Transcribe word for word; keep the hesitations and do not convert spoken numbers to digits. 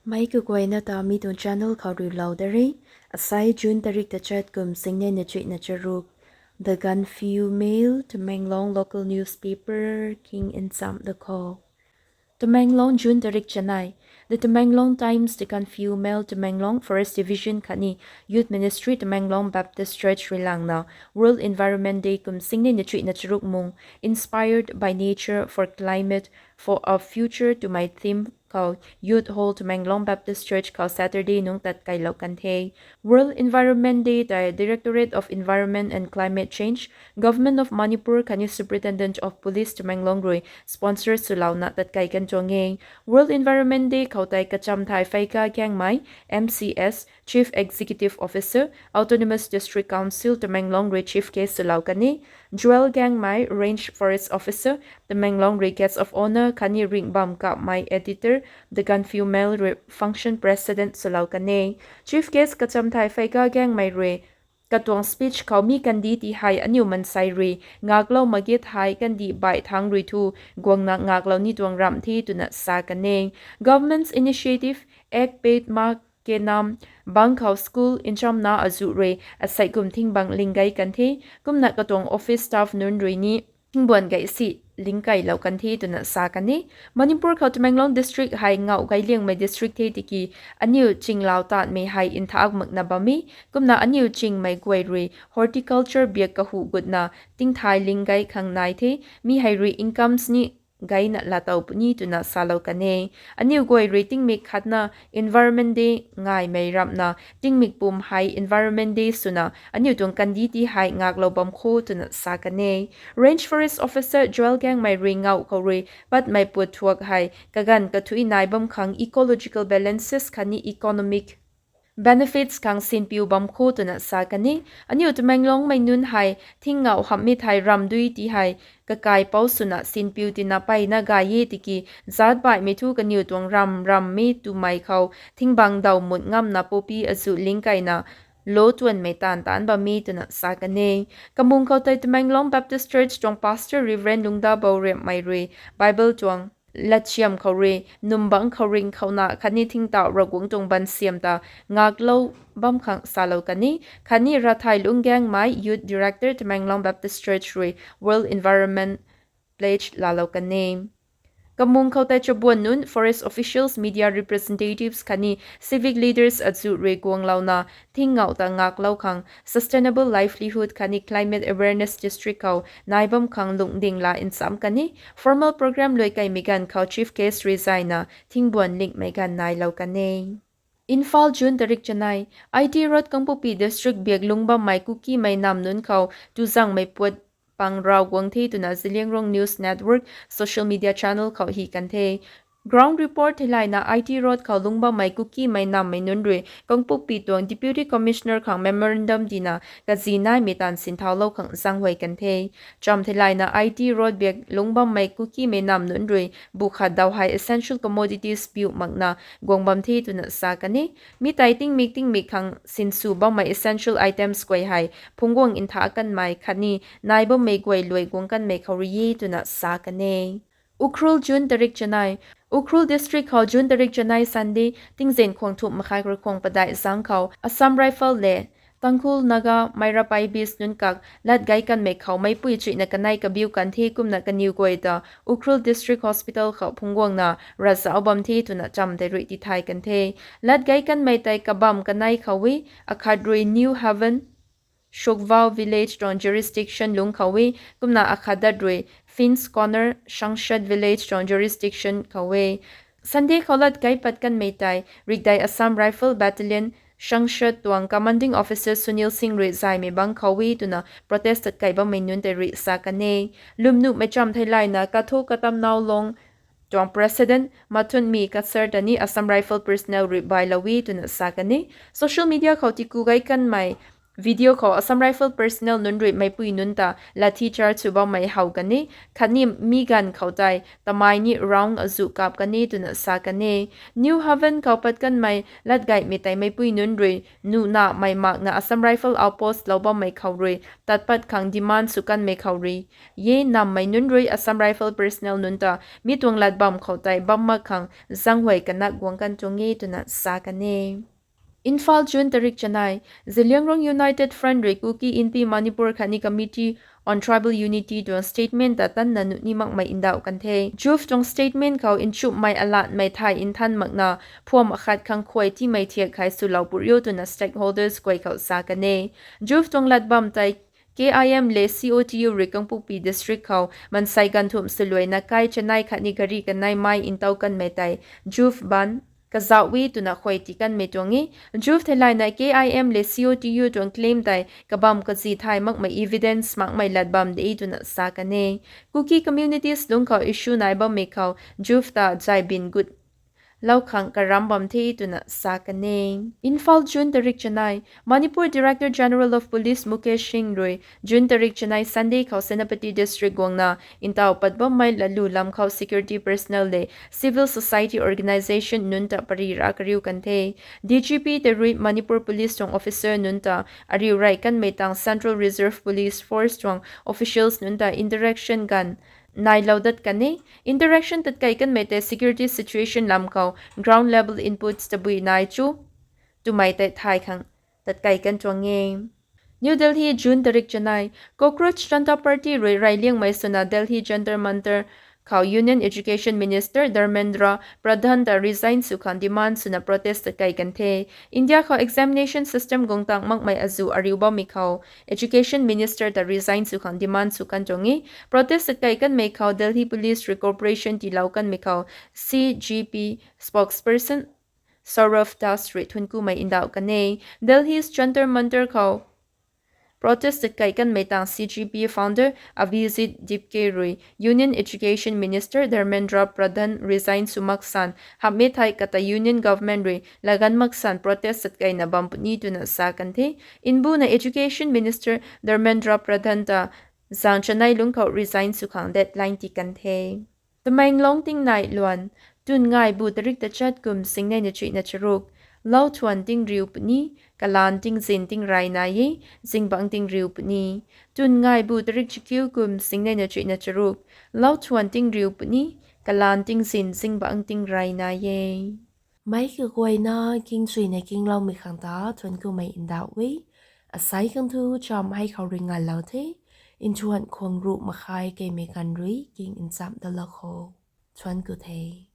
Meic kaguayna ta mi tuang channel khou rui lou da re. Asai June tarik tachat kum singnei na chuihna charuk. The Gaanphiu Mail, Tamenglong local newspaper king nsam da khou. Tamenglong, June tarik chanei. The Tamenglong Times, the Gaanphiu Mail, Tamenglong Forest Division khatni Youth Ministry, Tamenglong Baptist Church rui langna World Environment Day kum singnei na chuihna charuk mung, Inspired by Nature for Climate for a Future to My Theme khou Youth Hall, Tamenglong Baptist Church khou Saturday nungc tat kailou kan the. World Environment Day tei Directorate of Environment and Climate Change, Government of Manipur khatni Superintendent of Police Tamenglong rui sponsor swlouna tat kai kan tuang e. World Environment Day khou tei Kachamthai Phaika Gaengmei, M C S, Chief Executive Officer, Autonomous District Council, Tamenglong rui chief guest swlou kan e. Joel Gaengmei, Range Forest Officer, Tamenglong rui guest of honour khatni Ringhbam Kapmei, Editor, The Gaanphiu Mail rui function president swlou kan e. Chief guest Kachamthai Phaika Gaengmei rui katuang speech khou mi kandih ti hei aniu mansei rui ngaklou mak ge thei kandih baih thangc rui thu guangna ngaklou ni tuang ramh the twna sa kan e. Government's initiative Ek Ped Maa Ke Naam bangc khou school nchamna azuh rui asei kum thingbang ling gay kan the, kumna katuang office staff nunc rui ni thingbuan gay si ling kailou kan the twna sa kan e. Manipur khou Tamenglong district hei ngauh gay liangmei district the tiki aniu chinglau tanmei hei nthak makna bam e, kumna aniu chingmei guay rui horticulture biak kahu gutna tingthai ling gay khang nai the, mi hei rui incomes ni gayna laatow puni twna salou kan e. Aniu guay rui tingmik khatna Environment Day ngaimei ramhna tingmik pum hei Environment Day swna aniu tuang kandih ti hei ngaklou bam kho twna sa kan e. Range Forest Officer Joel Gaengmei rui ngauh khou rui patmei puat thuak hei kaganv kathuic nai bam khang ecological balances khatni economic benefits khang sinpiu bam kho twna sa kan e. Aniu Tamenglongmei nunc hei thing ngauh hamhmei thei ramdui ti hei kakaipouc swna sinpiu tina peyna gay e tiki zaatc baihmei thu kaniw tuang ramv ramhmei twmei khou thingbang daw mut ngamna poppy azuh ling kaina lo tuanmei taanv taanc bam e twna sa kan e. Kamung khou tei Tamenglong Baptist Church tuang Pastor Reverend Lungda Bouriammei rui Bible tuang latsiam khou rui numbangc khou ring khouna khatni thingtauh Ravguangc tuang bansiam ta ngaklou bam khang salou kan e. Khatni Rathailung Gaengmei, Youth Director, Tamenglong Baptist Church rui World Environment Pledge laalou kan e. Kamung khou tei chabuan nunc, forest officials, media representatives khatni civic leaders azuh rui guanglouna thing ngauh ta ngaklou khang sustainable livelihood khatni climate awareness district khou nai bam khang lungding la nsam kan e. Formal program luai kaimei ganv khou chief guest rui zayna thingbuan lingmei ganv nailou kan e. Imphal, June tarik chanei. I T Road, Kangpokpi District biak lungc bammei Kukimei nam nunc khou tuzangmei puat pang raw guang the twna Zeliangrong News Network social media channel khou hi kan the. Ground report theilayna I T Road khou lungc bammei Kukimei nammei nunc rui Kangpokpi tuang Deputy Commissioner khang memorandum dina kazi naimei taanv sinthaulou khang zaenghuay kan the. Cham theilayna I T Road biak lungc bammei Kukimei nam nunc rui bu khat daw hei essential commodities piu makna guang bam the twna sa kan e. Mi tei tingmik tingmik khang sinsw bammei essential items guay hei phungc guang ntha kanmei khatni nai bammei guay luai guang kanmei khou rui e twna sa kan e. Ukhrul, June tarik chanei. Ukhrul District khou June tarik chanei Sunday tingzen khwang thumh makhai kruikhwang padeih zaeng khou Assam Rifle le Tangkhul Naga Meira Paibis nunc kak lat gay kanmei khou meicpui chuihna kanei kabiu kan the, kumna kaniw guay ta Ukhrul District Hospital khou phungc guangna ravzauc bam the twna cham tei rui tithay kan the. Lat gay kanmei tei kabamv kanei khou e, akhat rui New Haven, Shokvao Village tuang jurisdiction lungc khou e, kumna akhat dat rui Finns Corner, Shangshat Village tuang jurisdiction khou e. Sunday khou lat gay pat kanmei tei rikdei Assam Rifle Battalion Shangshat tuang Commanding Officer Sunil Singh rui zaymei bangc khou e twna protest tat kai bammei nunc tei rui sa kan e. Lwmnuhmei cham theilayna Katho Katamnao Long tuang President Mathunmi Kasar ta ni Assam Rifle personnel rui bailou e twna sa kan e. Social media khou tiku gay kanmei Video khou Assam Rifle personnel nunc rui meipui nunc ta lathi charge sw bammei how kan e, khatni mi ganv khou tei tamei ni round azuh kap kan e twna sa kan e. New Haven khou pat kanmei latgaymei tei meipui nunc rui nuh namei makna Assam Rifle outpost lou bammei khou rui tat pat khang demand sw kanmei khou rui e, nammei nunc rui Assam Rifle personnel nunc ta mi tuang lat bam khou tei bam mak khang zanghuay kanak guang kan tuang e twna sa kan e. Imphal, June tarik chanei: Zeliangrong United Front rui Kuki Inpi Manipur khatni Committee on Tribal Unity tuang statement ta tanna nuh ni makmei ndauh kan the. JUF tuang statement khou nchumhmei alatmei thay nthan makna phuam akhat khang khuay tiimei thiak hei swlou put rio twna stakeholders guay khou sa kan e. JUF tuang lat bam tei K I M le C O T U rui Kangpokpi district khou mansei ganvthumh swluaina kai chanei khatni gari kanei mei ntaw kanmei tei JUF ban kazauh e twna khuay tii kanmei tuang e. JUF theilayna K I M le C O T U tuang claim tei kabam kazi thay makmei evidence makmei lat bam de twna sa kan e. Kuki communities lungc khou issue nai bammei khou JUF ta zaibin gut lou khang karam bam the twna sa kan e. Imphal, June tarik chanei: Manipur Director General of Police Mukesh Singh rui June tarik chanei Sunday khou Senapati district guangna ntaw pat bammei lalu lam khou security personnel le civil society organisation nunc ta pary ra kariu kan the. D G P tei rui Manipur Police tuang officer nunc ta ariu rey kanmei tang Central Reserve Police Force tuang officials nunc ta interaction ganv nailou dat kan e. Interaction tatkei kanmei tei security situation lam khou ground level inputs tabui nai cho twmei tei thay khang tatkei kan tuang e. New Delhi, June tarik chanei: Cockroach Janta Party rui reyliangmei swna Delhi Jantar Mantar khou Union Education Minister Dharmendra Pradhan ta resign sw khang demand swna protest tatkei kan the. India khou examination system guang tang makmei azuh ariu bammei khou Education Minister ta resign sw khang demand sw kan tuang e. Protest tatkei kanmei khou Delhi Police rui cooperation tiilou kanmei khou C G P spokesperson Saurav Das rui thuanc kumei ndauh kan e. Delhi's Jantar Mantar khou protest tatkei kanmei tang C G P founder Abhijit Dipke rui Union Education Minister Dharmendra Pradhan resign sw mak san hamhmei thei kata Union Government rui laganv mak san protest tatkeina bam puni twna sa kan the. Mbuna Education Minister Dharmendra Pradhan ta zaeng chanei lungc khou resign sw khang deadline tii kan the. Tamenglong tingnai luan: Twn ngai bu tarik tachat kum singnei na chuihna charuk, lau thuan tingriu puni, kalaan tingzin tingrey nai e, zingbangc tingriu puni. Twn ngai bu tarik chakiu kum singnei na chuihna charuk, lau thuan tingriu puni, kalaan tingzin zingbangc tingrey nai e. Meic kaguayna kingchuina kingloumei khang ta thuanc kumei ndauh e. Asei khang thu cham hei khou rui ngalou the. Nthuan khwang ruh makhai keimei ganv rui king nchamh dalou kho. Thuanc ku the.